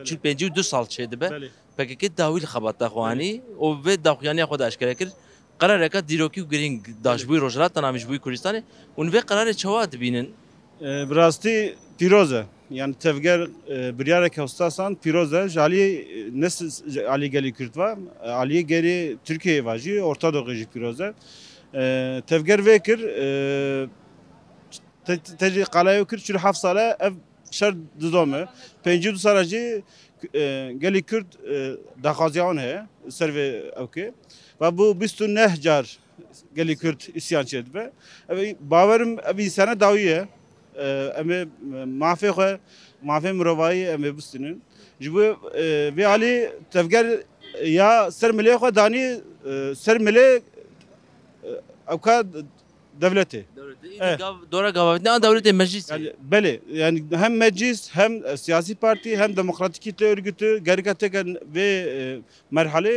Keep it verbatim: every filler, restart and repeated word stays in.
Çil pêncî û du sal çêdibe. Belê. P K K dawî li xebata xwe anî û vê daxuyanîya xwe de eşkere kir. Qerareke dîrokî û girîng da ji bo rojhilata navî ji bo Kurdistanê û vê qerarê çawa dibînin? E, bi rastî pîroz e. Yani tevger e, biryareke ustasan pîroz e. Ji aliyê, e, ne s- ji aliyê gelî Kurd va, e, aliyê gelî Tirkiyeyê va jî, Orta Doğu jî pîroz e. E, tevger vê kir, e, te, te jî qala wê kir, çil û heft sal e ev şer didome. Pêncî û du sala jî e, gelî Kurd e, daxwaziya wan heye ser vê ewkê. Ve bû bîst û neh car gelî Kurd îsyan çêdibe. Ev, bawerim ev însana dawî ye. E, em ê mafê xwe, mafê mirovayî em ê bistînin. Ji bo e, vê alî tevger ya ser milê xwe danî e, ser milê e, ewka dewletê. Dewletê. Îdî gav- dora gavavitine a dewletê meclîs. Yani, belê, yani hem meclis, hem e, siyasi parti, hem demokratik kitle örgütü gereka teke vê e, merhalê